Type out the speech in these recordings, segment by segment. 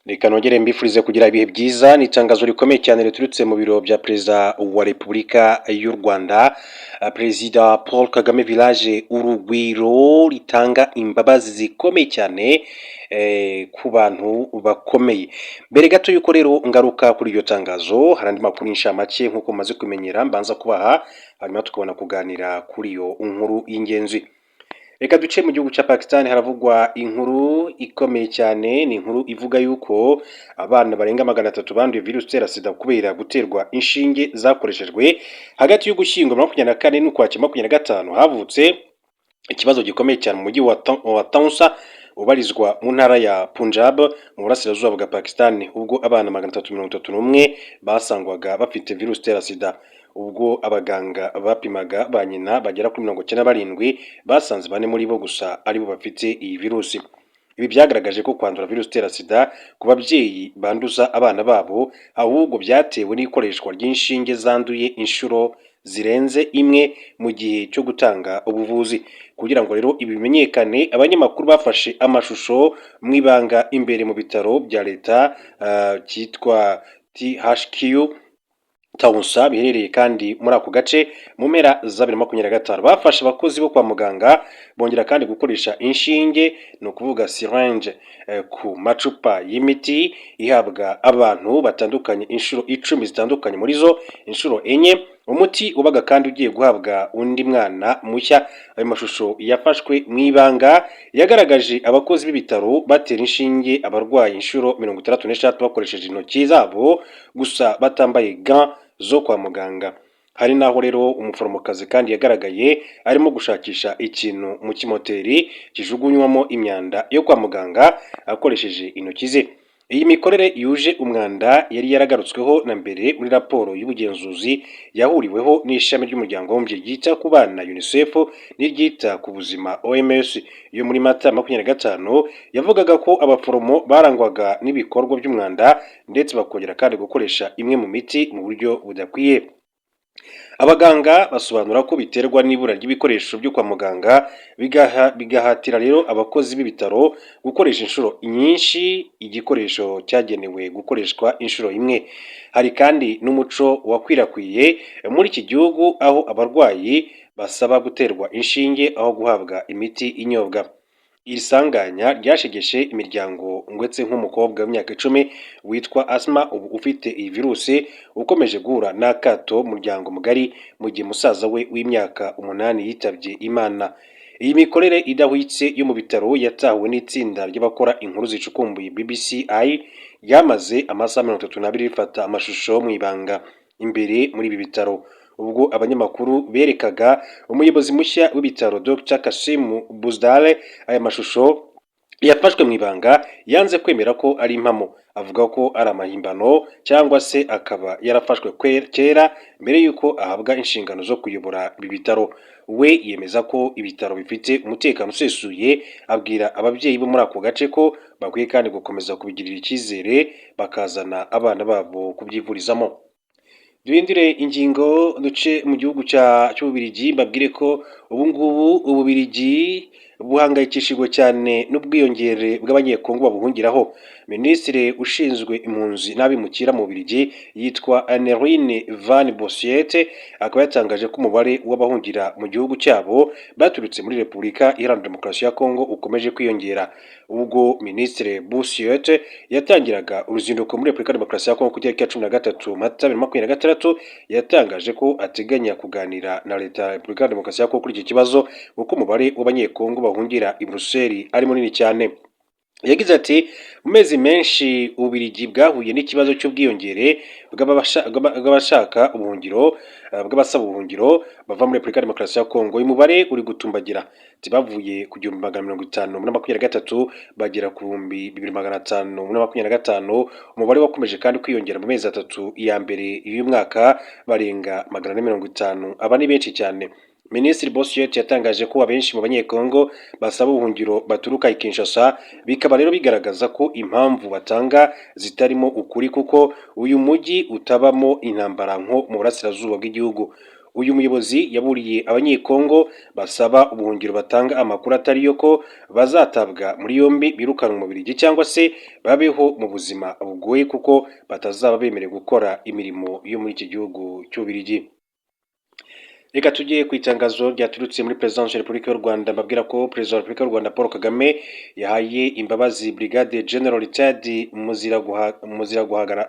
Reka nongere mbifurize kugira ibihe byiza. Ni itangazo rikomeye cyane riturutse mu biro bya Perezida wa Repubulika y'u Rwanda, Perezida Paul Kagame, Village Urugwiro, ritanga imbabazi zikomeye cyane ku bantu bakomeye. Mbere gato y'uko rero ngaruka kuri iryo tangazo, hari andi makuru y'inshamake nk'uko mumaze kumenyera mbanza kubaha, hanyuma tukabona kuganira kuri iyo nkuru y'ingenzi. Reka duce mu gihugu cya Pakistan. Haravugwa inkuru ikomeye cyane. Ni inkuru ivuga yuko abana barenga 300 banduye virusi itera sida kubera guterwa inshinge zakoreshejwe hagati y'Ugushyingo 24 n'Ukwakira 25. Havutse ikibazo gikomeye cyane mu mujyi wa Taunsa ubarizwa mu ntara ya Punjab mu burasirazuba bwa Pakistan, ubwo abana 331 basangwaga bafite virusi itera sida. Ubwo abaganga bapimaga ba nyina bagera kuri 97, basanze bane muri bo gusa aribo bafite iyi virusi. Ibi byagaragaje ko kwandura virusi itera sida ku babyeyi banduza abana babo ahubwo byatewe n'ikoreshwa ry'inshinge zanduye inshuro zirenze imwe mu gihe cyo gutanga ubuvuzi. Kugira ngo rero ibi bimenyekane, abanyamakuru bafashe amashusho mu ibanga imbere mu bitaro bya leta cyitwa THQ Taunsa, biherereye kandi muri ako gace. Mu mpera za 2025 bafashe abakozi bo kwa muganga bongera kandi gukoresha inshinge, ni ukuvuga syringe, ku macupa y'imiti ihabwa abantu batandukanye inshuro 10 zitandukanye, muri zo inshuro enye umuti ubaga kandi ugiye guhabwa undi mwana mushya. Ayo mashusho yafashwe mu ibanga yagaragaje abakozi b'ibitaro batera inshinge abarwayi inshuro 63 bakoresheje intoki zabo gusa, batambaye gants zo kwa muganga. Hari n'aho rero umuforomokazi kandi yagaragaye arimo gushakisha ikintu mu kimoteri kijugunywamo imyanda yo kwa muganga akoresheje intoki ze. Iyi mikorere yuje umwanda yari yaragarutsweho na mbere muri raporo y'ubugenzuzi yahuriweho n'ishami ry'Umuryango w'Abibumbye ryita ku bana UNICEF n'iryita ku buzima OMS yo muri Mata 25, yavugaga ko abaforomo barangwaga n'ibikorwa by'umwanda ndetse bakongera kandi gukoresha imwe mu miti mu buryo budakwiye. Abaganga basobanura ko biterwa n'ibura ry'ibikoresho byo kwa muganga, bigahatira rero abakozi b'ibitaro gukoresha inshuro nyinshi igikoresho cyagenewe gukoreshwa inshuro imwe. Hari kandi n'umuco wakwirakwiye muri iki gihugu aho abarwayi basaba guterwa inshinge aho guhabwa imiti inyobwa. Iri sanganya ryashegeshe imiryango, ndetse nk'umukobwa w'imyaka 10 witwa Asma, ubu ufite iyi virusi, ukomeje guhura n'akato mu muryango mugari mu gihe musaza we w'imyaka 8 yitabye Imana. Iyi mikorere idahwitse yo mu bitaro yatahuwe n'itsinda ry'abakora inkuru zicukumbuye BBCI, ryamaze amasaha 32 rifata amashusho mu ibanga imbere muri ibi bitaro. Ubwo abanyamakuru berekaga umuyobozi mushya w'ibitaro, Dr Kasimu Buzdale, aya mashusho yafashwe mu ibanga, yanze kwemera ko ari impamo, avuga ko ari amahimbano cyangwa se akaba yarafashwe kera mbere y'uko ahabwa inshingano zo kuyobora ibi bitaro. We yemeza ko ibitaro bifite umutekano usesuye, abwira ababyeyi bo muri ako gace ko bakwiye kandi gukomeza kubigirira icyizere bakazana abana babo kubyivurizamo. Duhindure ingingo, duce mu gihugu cy'Ububirigi. Mbabwire ko ubu ngubu Ububirigi buhangayikishijwe cyane n'ubwiyongere bw'Abanyekongo babuhungiraho. Minisitiri ushinzwe impunzi n'abimukira mu Bubiligi yitwa Anneleen Van Bossuyt, akaba yatangaje ko umubare w'abahungira mu gihugu cyabo baturutse muri Repubulika Iharanira Demokarasi ya Kongo ukomeje kwiyongera. Ubwo Minisitiri Bossuyt yatangiraga uruzinduko muri Repubulika ya Demokarasi ya Kongo ku itariki ya 13 Mata 2026, yatangaje ko ateganya kuganira na leta ya Repubulika ya Demokarasi ya Kongo kuri iki kibazo, kuko umubare w'Abanyekongo bahungira i Buruseli ari munini cyane. Yagize ati: "Mu mezi menshi Ububiligi bwahuye n'ikibazo cy'ubwiyongere bw'abashaka ubuhungiro, bw'abasaba ubuhungiro bava muri Repubulika ya Demokarasi ya Kongo. Uyu mubare uri gutumbagira." Ati: "Bavuye ku 1553 bagera ku 2525. Umubare wakomeje kandi kwiyongera mu mezi 3 ya mbere y'uyu mwaka, barenga 450. Aba ni benshi cyane." Minisitiri Bossuyt yatangaje ko abenshi mu Banyekongo basaba ubuhungiro baturuka i Kinshasa, bikaba rero bigaragaza ko impamvu batanga zitarimo ukuri, kuko uyu mujyi utabamo intambara nko mu burasirazuba bw'igihugu. Uyu muyobozi yaburiye Abanyekongo basaba ubuhungiro batanga amakuru atari yo ko bazatabwa muri yombi, birukanwa mu Bubiligi cyangwa se babeho mu buzima bugoye, kuko batazaba bemerewe gukora imirimo yo muri iki gihugu cy'Ububiligi. Reka tujye ku itangazo ryaturutse muri Perezidansi ya Repubulika y'u Rwanda. Mbabwira ko Perezida wa Repubulika y'u Rwanda Paul Kagame yahaye imbabazi Brigade General Retired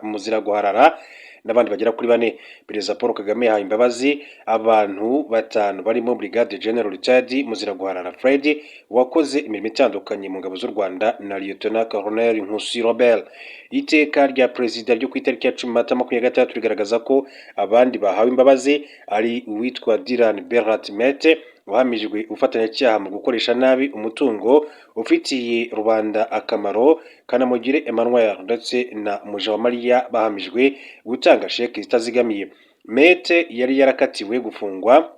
Muziraguharara n'abandi bagera kuri bane. Perezida Paul Kagame yahaye imbabazi abantu batanu barimo Brigade General Retired Muziraguharara Fred, wakoze imirimo itandukanye mu ngabo z'u Rwanda, na Lieutenant Colonel Nkusi Robert. Iteka rya Perezida ryo ku itariki ya 10 Mata 26 rigaragaza ko abandi bahawe imbabazi ari uwitwa Dylan Berat Mete, wahamijwe ubufatanyacyaha mu gukoresha nabi umutungo ufitiye rubanda akamaro, Kanamugire Emmanuel ndetse na Mujawamariya bahamijwe gutanga sheki zitazigamiye. Mete yari yarakatiwe gufungwa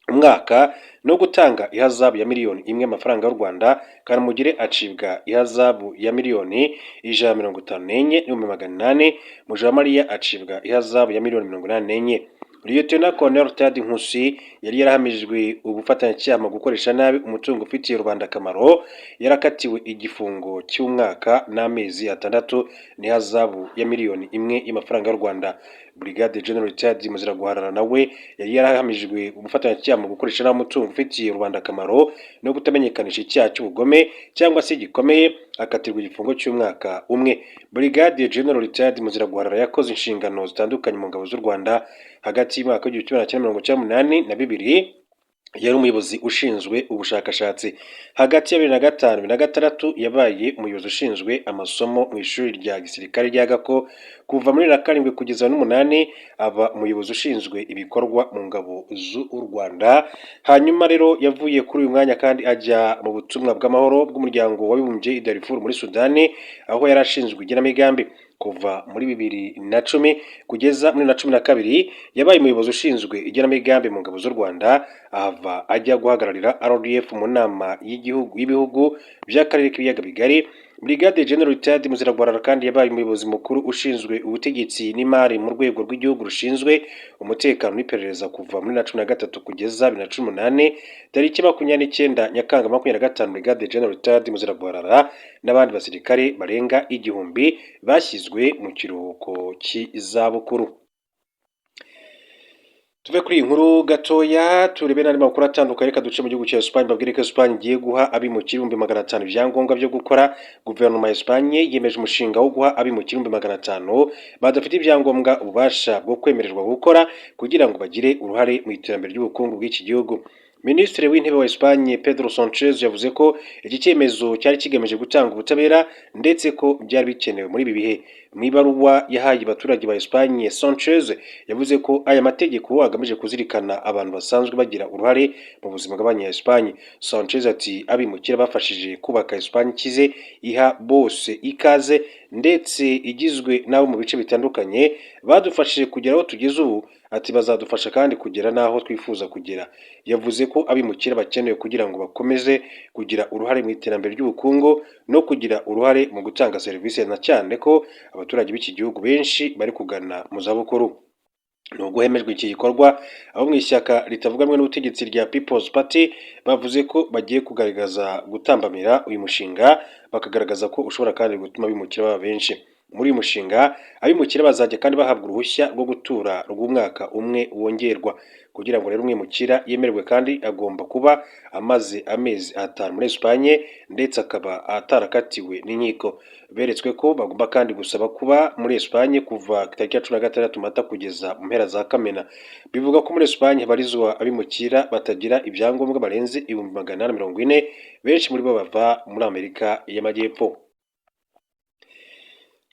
umwaka no gutanga ihazabu ya miliyoni 1 y'amafaranga y'u Rwanda, Kanamugire acibwa ihazabu ya 154,800,000, Mujawamariya acibwa ihazabu ya miliyoni 84. Lieutenant Colonel Retired Nkusi yari yarahamijwe ubufatanyacyaha mu gukoresha nabi umutungo ufitiye rubanda akamaro, yarakatiwe igifungo cy'umwaka n'amezi 6 n'ihazabu ya miliyoni 1 y'amafaranga y'u Rwanda. Brigade General Retired Muziraguharara nawe yari yarahamijwe ubufatanyacyaha mu gukoresha nabi umutungo ufitiye rubanda akamaro no kutamenyekanisha icyaha cy'ubugome cyangwa se gikomeye, akatirwa igifungo cy'umwaka umwe. Brigade General Retired Muziraguharara yakoze inshingano zitandukanye mu ngabo z'u Rwanda. Hagati y'umwaka w'1998 na 2000 yari umuyobozi ushinzwe ubushakashatsi. Hagati ya 2005 2006 yabaye umuyobozi ushinzwe amasomo mu ishuri rya gisirikare rya Gako. Kuva muri 2007 kugeza n'umunani aba umuyobozi ushinzwe ibikorwa mu ngabo z'u Rwanda. Hanyuma rero yavuye kuri uyu mwanya kandi ajya mu butumwa bw'amahoro bw'Umuryango w'Abibumbye i Darfur muri Sudani, aho yari ashinzwe igenamigambi. Kuva muri 2010 kugeza muri 2012 yabaye umuyobozi ushinzwe igenamigambi mu ngabo z'u Rwanda, ahava ajya guhagararira RDF mu nama y'igihugu y'ibihugu by'akarere k'Ibiyaga Bigari. Brigade General Retired Muziragwarara kandi yabaye umuyobozi mukuru ushinzwe ubutegetsi n'imari mu Rwego rw'Igihugu rushinzwe Umutekano n'Iperereza kuva muri 2013 kugeza 2018. Tariki 29 Nyakanga 25, Brigade General Retired Muziragwarara n'abandi basirikare barenga 1000 bashyizwe mu kiruhuko cy'izabukuru. Tuve kuri iyi nkuru gatoya turebe n'andi makuru atandukanye. Reka duce mu gihugu cya Espagne, mbabwire ko Espagne igiye guha abimukira 500,000 ibyangombwa byo gukora. Guverinoma ya Espagne yemeje umushinga wo guha abimukira 500,000 badafite ibyangombwa ububasha bwo kwemererwa gukora, kugira ngo bagire uruhare mu iterambere ry'ubukungu bw'iki gihugu. Minisitiri w'Intebe wa Espagne Pedro Sanchez yavuze ko iki cyemezo cyari kigamije gutanga ubutabera, ndetse ko byari bikenewe muri ibi bihe. Mu ibaruwa yahaye abaturage ba Espagne, Sanchez yavuze ko aya mategeko agamije kuzirikana abantu basanzwe bagira uruhare mu buzima bw'abanya Espagne. Sanchez ati: "Abimukira bafashije kubaka Espagne ikize, iha bose ikaze ndetse igizwe n'abo mu bice bitandukanye. Badufashije kugera aho tugeze ubu." Ati: "Bazadufasha kandi kugera n'aho twifuza kugera." Yavuze ko abimukira bakenewe kugira ngo bakomeze kugira uruhare mu iterambere ry'ubukungu no kugira uruhare mu gutanga serivisi, na cyane ko abaturage b'iki gihugu benshi bari kugana mu zabukuru. Nubwo hemejwe iki gikorwa, abo mu ishyaka ritavuga rumwe n'ubutegetsi rya People's Party bavuze ko bagiye kugaragaza gutambamira uyu mushinga, bakagaragaza ko ushobora kandi gutuma abimukira baba benshi. Muri uyu mushinga, abimukira bazajya kandi bahabwa uruhushya rwo gutura rw'umwaka umwe wongerwa. Kugira ngo rero umwimukira yemererwe kandi, agomba kuba amaze amezi 5 muri Espagne ndetse akaba atarakatiwe n'inkiko. Beretswe ko bagomba kandi gusaba kuba muri Espagne kuva tariki ya 16 Mata kugeza mu mpera za Kamena. Bivuga ko muri Espagne habarizwa abimukira batagira ibyangombwa barenze 840,000, benshi muri bo bava muri Amerika y'Amajyepfo.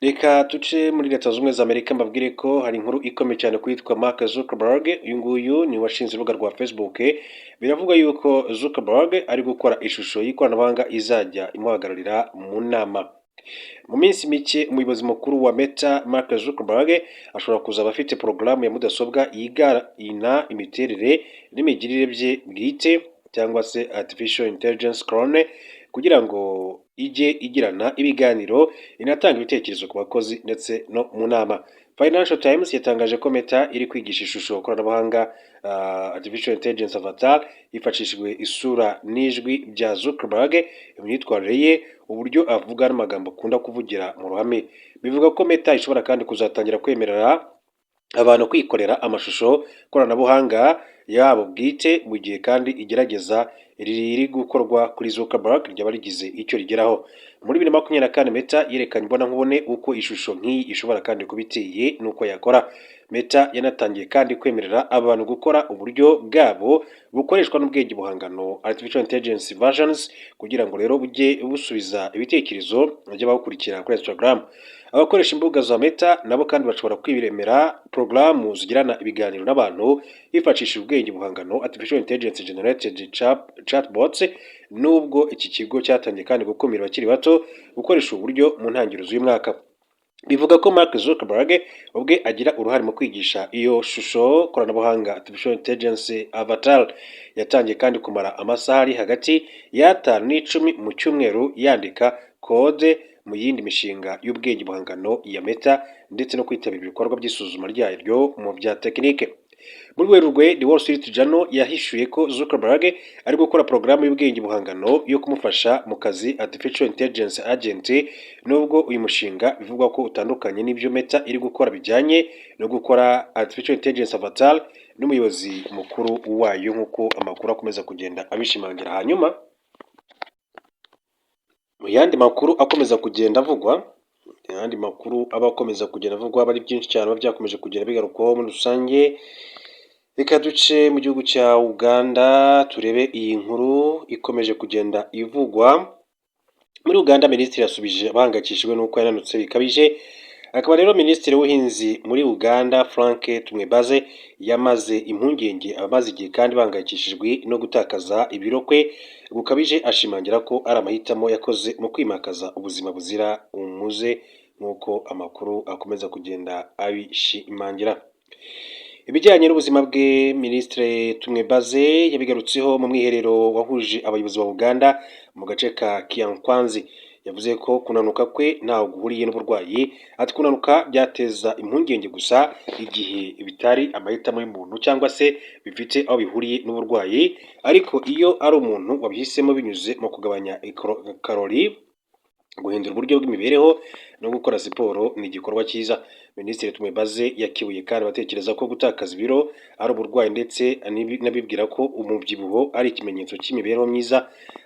Reka tuce muri Leta Zunze Ubumwe za Amerika, mbabwire ko hari inkuru ikomeye cyane kwitwa Mark Zuckerberg. Uyu nguyu ni washinze urubuga rwa Facebook. Biravuga yuko Zuckerberg ari gukora ishusho y'ikoranabuhanga izajya imuhagararira mu nama. Mu minsi mike, umuyobozi mukuru wa Meta Mark Zuckerberg ashobora kuzaba afite porogaramu ya mudasobwa yigana imiterere n'imigirire bye bwite, cyangwa se artificial intelligence clone. kugira ngo ijye igirana ibiganiro, inatanga ibitekerezo ku bakozi ndetse no mu nama. Financial Times yatangaje ko Meta iri kwigisha ishusho koranabuhanga artificial intelligence avatar hifashishijwe isura n'ijwi bya Zuckerberg, imyitwarire ye, uburyo avuga n'amagambo akunda kuvugira mu ruhame. Bivuga ko Meta ishobora kandi kuzatangira kwemerera abantu kwikorera amashusho koranabuhanga yabo bwite, mu gihe kandi igerageza riri gukorwa kuri Zuckerberg ryaba rigize icyo rigeraho. Muri 2024, Meta yerekanye imbonankubone uko ishusho nk'iyi ishobora kandi kuba iteye n'uko yakora. Meta yanatangiye kandi kwemerera abantu gukora uburyo bwabo bukoreshwa n'ubwenge buhangano artificial intelligence versions, kugira ngo rero bujye busubiza ibitekerezo by'ababukurikira kuri Instagram. Abakoresha imbuga za Meta nabo kandi bashobora kwiremera porogaramu zigirana ibiganiro n'abantu hifashishijwe ubwenge buhangano artificial intelligence generated chatbots, nubwo iki kigo cyatangiye kandi gukumira abakiri bato gukoresha ubu buryo mu ntangiriro z'uyu mwaka. Bivuga ko Mark Zuckerberg ubwe agira uruhare mu kwigisha iyo shusho koranabuhanga artificial intelligence avatar. Yatangiye kandi kumara amasaha ari hagati ya 5 n'10 mu cyumweru yandika kode mu yindi mishinga y'ubwenge buhangano ya Meta, ndetse no kwitabira ibikorwa by'isuzuma ryaryo mu bya tekinike. Muri Werurwe, The Wall Street Journal yahishuye ko Zuckerberg ari gukora porogaramu y'ubwenge buhangano yo kumufasha mu kazi, artificial intelligence agent, nubwo uyu mushinga bivugwa ko utandukanye n'ibyo Meta iri gukora bijyanye no gukora artificial intelligence avatar n'umuyobozi mukuru wayo, nk'uko amakuru akomeza kugenda abishimangira. Hanyuma mu yandi makuru akomeza kugenda avugwa, ayandi makuru aba akomeza kugenda avugwa, aba ari byinshi cyane, biba byakomeje kugenda bigarukwaho muri rusange. Reka duce mu gihugu cya Uganda turebe iyi nkuru ikomeje kugenda ivugwa muri Uganda. Minisitiri yasubije abahangayikishijwe n'uko yananutse bikabije. Akaba rero Minisitiri w'ubuhinzi muri Uganda, Frank Tumwebaze, yamaze impungenge abamaze igihe kandi bahangayikishijwe no gutakaza ibiro kwe gukabije, ashimangira ko ari amahitamo yakoze mu kwimakaza ubuzima buzira umuze, nk'uko amakuru akomeza kugenda abishimangira. Ibijyanye n'ubuzima bwe, Minisitiri Tumwebaze yabigarutseho mu mwiherero wahuje abayobozi ba Uganda mu gace ka Kyankwanzi. Yavuze ko kunanuka kwe ntaho guhuriye n'uburwayi. Ati: "Kunanuka byateza impungenge gusa igihe bitari amahitamo y'umuntu cyangwa se bifite aho bihuriye n'uburwayi, ariko iyo ari umuntu wabihisemo binyuze mu kugabanya karori, guhindura uburyo bw'imibereho no gukora siporo, ni igikorwa cyiza." Minisitiri Tumwebaze yakebuye kandi abatekereza ko gutakaza ibiro ari uburwayi, ndetse n'abibwira ko umubyibuho ari ikimenyetso cy'imibereho myiza.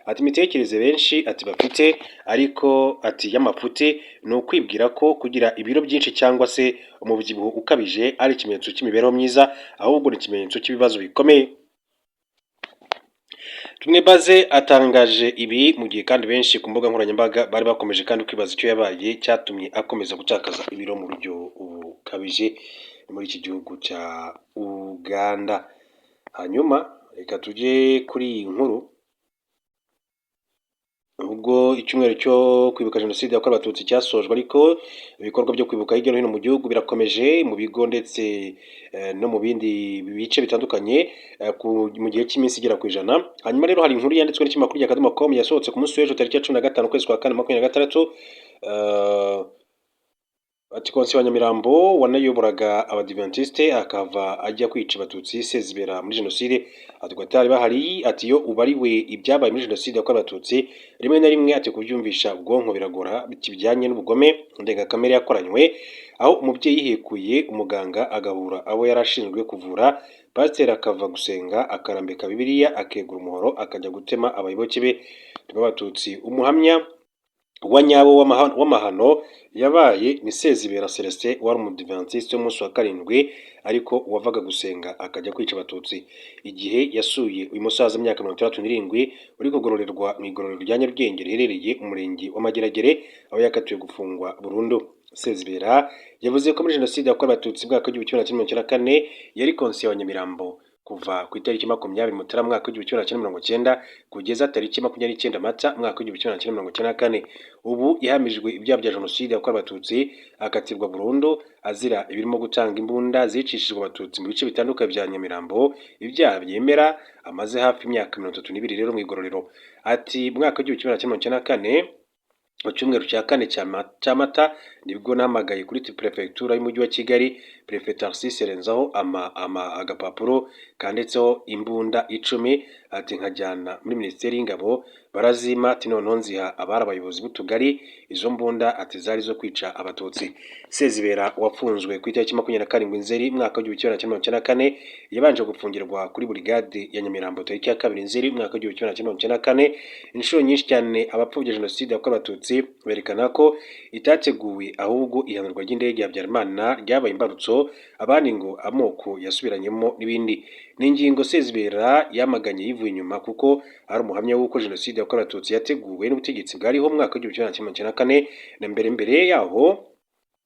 Ati: "Imitekerereze benshi," ati, "bafite ariko," ati, "y'amafuti ni ukwibwira ko kugira ibiro byinshi cyangwa se umubyibuho ukabije ari ikimenyetso cy'imibereho myiza, ahubwo ni ikimenyetso cy'ibibazo bikomeye." Tumwebaze atangaje ibi mu gihe kandi benshi ku mbuga nkoranyambaga bari bakomeje kandi kwibaza icyo yabaye cyatumye akomeza gutakaza ibiro mu buryo bukabije muri iki gihugu cya Uganda. Hanyuma reka tujye kuri iyi nkuru. Ubwo icyumweru cyo kwibuka Jenoside yakorewe Abatutsi cyasojwe, ariko ibikorwa byo kwibuka hirya no hino mu gihugu birakomeje mu bigo ndetse no mu bindi bice bitandukanye mu gihe cy'iminsi igera ku 100. Hanyuma rero hari inkuru yanditswe n'ikinyamakuru rya Akadomo com yasohotse ku munsi w'ejo tariki ya 15 ukwezi kwa kane 26. Ati: "Konseye wa Nyamirambo wanayoboraga Abadiventisite akava ajya kwica Abatutsi Sezibera muri Jenoside," ati, "batari bahari." Ati: "Iyo ubariwe ibyabaye muri Jenoside yakorewe Abatutsi, rimwe na rimwe," ati, "kubyumvisha ubwonko biragora, bijyanye n'ubugome ndengakamere yakoranywe, aho umubyeyi yihekuye umuganga agahura abo yari ashinzwe kuvura, pasiteri akava gusenga akarambika Bibiliya akegura umuhoro akajya gutema abayoboke be b'Abatutsi. Umuhamya wa nyawo w'amahano yabaye ni Sezibera Celestin wari Umudiventiste w'umunsi wa karindwi, ariko wavaga gusenga akajya kwica Abatutsi." Igihe yasuye uyu musaza w'imyaka 67 uri kugororerwa mu igororero rya Nyarugenge riherereye mu murenge wa Mageragere aho yakatiwe gufungwa burundu, Sezibera yavuze ko muri Jenoside yakorewe Abatutsi mu mwaka w'1994 yari konseye wa Nyamirambo. Kuva ku itariki 20 Mutarama mwaka w'1990 kugeza tariki 29 Mata mwaka w'1994. Ubu yahamijwe ibyaha bya Jenoside yakorewe Abatutsi, akatirwa burundu azira ibirimo gutanga imbunda zicishijwe Abatutsi mu bice bitandukanye bya Nyamirambo, ibyaha byemera. Amaze hafi imyaka 32 rero mu igororero. Ati: "Mu mwaka w'1994, mu cyumweru cya kane cya Mata, nibwo nahamagaye kuri perefegitura y'Umujyi wa Kigali, Perefe Tharcisse Renzaho, ama agapapuro kanditseho imbunda 10." Ati: "Nkajyana muri Minisiteri y'Ingabo barazima." Ati: "Noneho nziha abari abayobozi b'utugari izo mbunda." Ati: "Zari zo kwica Abatutsi." Sezibera wafunzwe ku itariki 27 Nzeri mwaka w'1994, yabanje gufungirwa kuri burigade ya Nyamirambo tariki ya 2 Nzeri mwaka w'1994. Inshuro nyinshi cyane abapfobya Jenoside yakorewe Abatutsi berekana ko itateguwe, ahubwo ihanurwa ry'indege ya Habyarimana ryabaye imbarutso, abandi ngo amoko yasubiranyemo n'ibindi. Ni ingingo Sezibera yamaganye yivuye inyuma, kuko ari umuhamya w'uko Jenoside yakorewe Abatutsi yateguwe n'ubutegetsi bwariho mu mwaka w'1994 na mbere. Mbere yaho,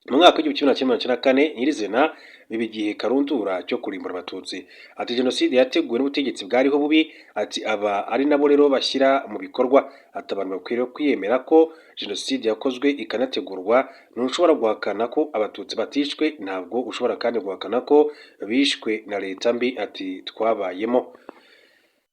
mu mwaka w'1994 nyirizina, biba igihe karundura cyo kurimbura Abatutsi. Ati: "Jenoside yateguwe n'ubutegetsi bwariho bubi." Ati: "Aba ari nabo rero bashyira mu bikorwa." Ati: "Abantu bakwiriye kwiyemera ko Jenoside yakozwe ikanategurwa. Ntushobora guhakana ko Abatutsi batishwe, ntabwo ushobora kandi guhakana ko bishwe na leta mbi." Ati: "Twabayemo."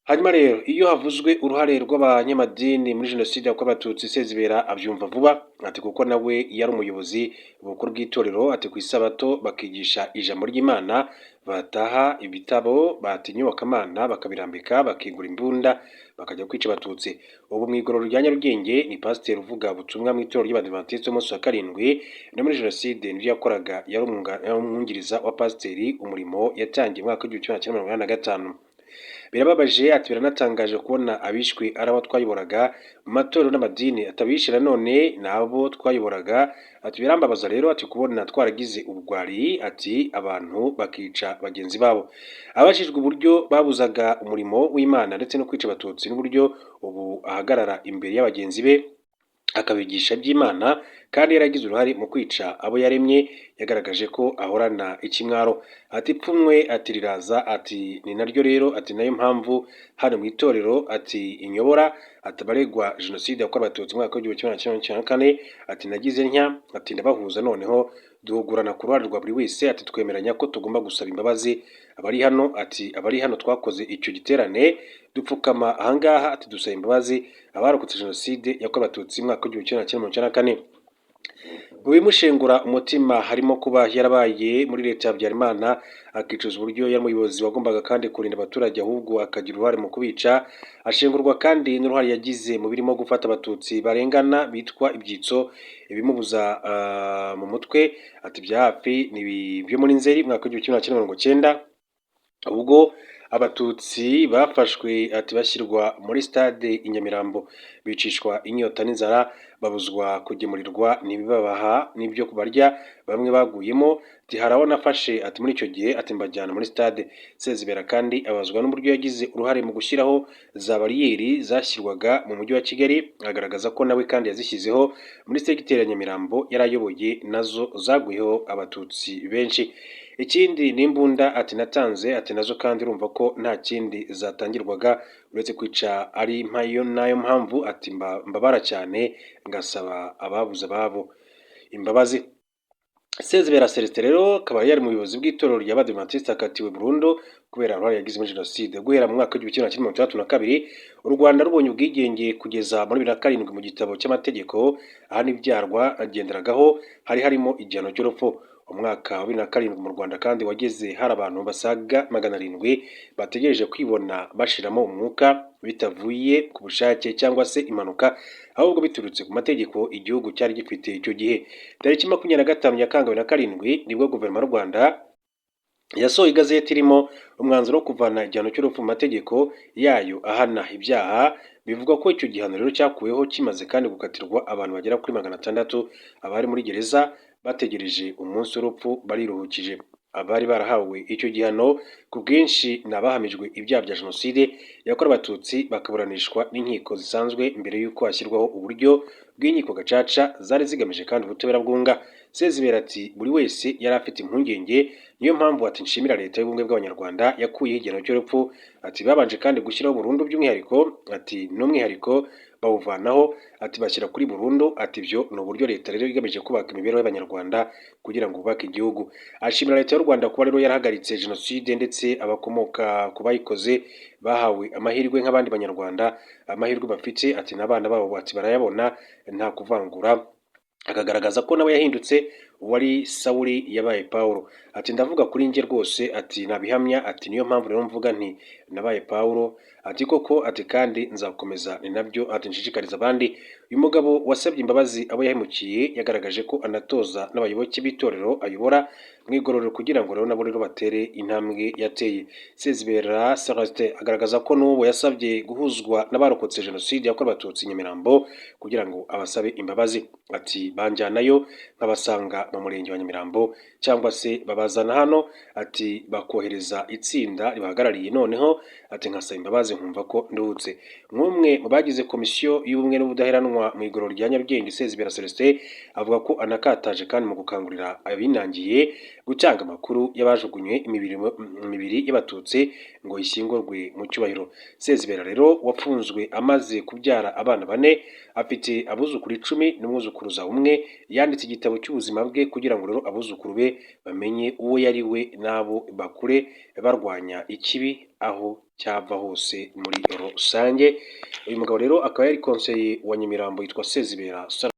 Hanyuma rero iyo havuzwe uruhare rw'abanyamadini muri Jenoside yakorewe Abatutsi, Sezibera abyumva vuba. Ati kuko nawe yari umuyobozi bukuru bw'itorero. Ati ku isabato bakigisha ijambo ry'Imana, bataha ibitabo bati iyobokamana bakabirambika, bakigura imbunda, bakajya kwica Abatutsi. Ubu mu igororero rya Nyarugenge ni pasiteri uvuga ubutumwa mu itorero ry'Abadivantisiti b'umunsi wa karindwi. No muri Jenoside nibyo yakoraga, yari umwungiriza wa pasiteri, umurimo yatangiye mu mwaka w'1985. Birababaje, ati biranatangaje kubona abishwe ari abo twayoboraga mu matorero n'amadini, atabishe nanone ni abo twayoboraga. Ati: "Birambabaza rero," ati, "kubona twaragize ubugwari," ati, "abantu bakica bagenzi babo." Abajijwe uburyo babuzaga umurimo w'Imana ndetse no kwica Abatutsi, n'uburyo ubu ahagarara imbere y'abagenzi be akabigisha iby'Imana kandi yaragize uruhare mu kwica abo yaremye, yagaragaje ko ahorana ikimwaro. Ati: "Ipfunwe," ati, "riraza." Ati: "Ni naryo rero," ati, "nayo mpamvu hano mu itorero," ati, "inyobora," ati, "abaregwa Jenoside yakorewe Abatutsi mu mwaka w'1994," ati, "nagize ntya," ati, "ndabahuza, noneho duhugurana ku ruhare rwa buri wese." Ati: "Twemeranya ko tugomba gusaba imbabazi abari hano." Ati: "Abari hano twakoze icyo giterane, dupfukama ahangaha," ati, "dusaba imbabazi abarokotse Jenoside yakorewe Abatutsi mu mwaka w'1994." Mu bimushengura umutima harimo kuba yarabaye muri leta ya Habyarimana, akicuza uburyo yari umuyobozi wagombaga kandi kurinda abaturage, ahubwo akagira uruhare mu kubica. Ashengurwa kandi n'uruhare yagize mu birimo gufata Abatutsi barengana bitwa ibyitso, ibimubuza mu mutwe. Ati bya hafi ni byo muri Nzeri mwaka w'1990, ubwo Abatutsi bafashwe, ati bashyirwa muri stade i Nyamirambo, bicishwa inyota n'inzara, babuzwa kugemurirwa ntibabaha n'ibyo barya, bamwe baguyemo. Ati: "Hari abo nafashe," ati, "muri icyo gihe," ati, "mbajyana muri stade." Sezibera kandi abazwa n'uburyo yagize uruhare mu gushyiraho za bariyeri zashyirwaga mu Mujyi wa Kigali, agaragaza ko nawe kandi yazishyizeho muri segiteri ya Nyamirambo yari ayoboye, nazo zaguyeho Abatutsi benshi. Ikindi ni imbunda, ati natanze, ati nazo kandi urumva ko nta kindi zatangirwaga uretse kwica, ari nayo mpamvu, ati, mbabara cyane ngasaba ababuze ababo imbabazi. Sezibera Celestin rero akaba yari mu buyobozi bw'itorero rya Badiventiste, akatiwe burundu kubera uruhare yagize muri Jenoside. Guhera mu mwaka w'1962 u Rwanda rubonye ubwigenge kugeza muri 2007, mu gitabo cy'amategeko ahana ibyaha rwagenderagaho hari harimo igihano cy'urupfu. Umwaka wa 2007 mu Rwanda kandi wageze hari abantu basaga 700 bategereje kwibona bashiramo umwuka, bitavuye ku bushake cyangwa se impanuka, ahubwo biturutse ku mategeko igihugu cyari gifite icyo gihe. Tariki 25 Nyakanga 2007 nibwo guverinoma y'u Rwanda yasohoye igazeti irimo umwanzuro wo kuvana igihano cy'urupfu mu mategeko yayo ahana ibyaha. Bivugwa ko icyo gihano rero cyakuweho kimaze kandi gukatirwa abantu bagera kuri 600, abari muri gereza bategereje umunsi w'urupfu bariruhukije. Abari barahawe icyo gihano ku bwinshi ni abahamijwe ibyaha bya Jenoside yakorewe Abatutsi, bakaburanishwa n'inkiko zisanzwe mbere y'uko hashyirwaho uburyo bw'inkiko gacaca zari zigamije kandi ubutabera bwunga. Sezibera ati: "Buri wese yari afite impungenge, niyo mpamvu," ati, "nshimira Leta y'Ubumwe bw'Abanyarwanda yakuyeho igihano cy'urupfu." Ati: "Babanje kandi gushyiraho burundu by'umwihariko," ati, "n'umwihariko bawuvanaho," ati, "bashyira kuri burundu." Ati: "Ibyo ni uburyo leta rero igamije kubaka imibereho y'Abanyarwanda kugira ngo bubake igihugu." Ashimira Leta y'u Rwanda kuba rero yarahagaritse Jenoside, ndetse abakomoka ku bayikoze bahawe amahirwe nk'abandi Banyarwanda, amahirwe bafite, ati, n'abana babo, ati, barayabona nta kuvangura. Akagaragaza ko nawe yahindutse, uwari Sawuli yabaye Pawulo. Ati: "Ndavuga kuri njye rwose," ati, "nabihamya," ati, "niyo mpamvu rero mvuga nti nabaye Pawulo," ati, "koko," ati, "kandi nzakomeza, ni nabyo," ati, "nshishikariza abandi." Uyu mugabo wasabye imbabazi abo yahemukiye yagaragaje ko anatoza n'abayoboke b'itorero ayobora mu igororero kugira ngo rero nabo rero batere intambwe yateye. Sezibera Celestin agaragaza ko n'ubu yasabye guhuzwa n'abarokotse Jenoside yakorewe Abatutsi i Nyamirambo kugira ngo abasabe imbabazi. Ati: "Banjyanayo nkabasanga mu murenge wa Nyamirambo cyangwa se babazana hano," ati, "bakohereza itsinda ribahagarariye, noneho," ati, "nkasaba imbabazi nkumva ko nduhutse." Nk'umwe mu bagize Komisiyo y'Ubumwe n'Ubudaheranwa mu igororero rya Nyarugenge, Sezibera Celestin avuga ko anakataje kandi mu gukangurira abinangiye gutanga amakuru y'abajugunywe imibiri y'Abatutsi ngo ishyingurwe mu cyubahiro. Sezibera rero wafunzwe amaze kubyara abana bane, afite abuzukuru 10 n'umwuzukuruza umwe. Yanditse igitabo cy'ubuzima bwe kugira ngo rero abuzukuru be bamenye uwo yari we, n'abo bakure barwanya ikibi aho cyava hose muri rusange. Uyu mugabo rero akaba yari konseye wa Nyamirambo, yitwa Sezibera.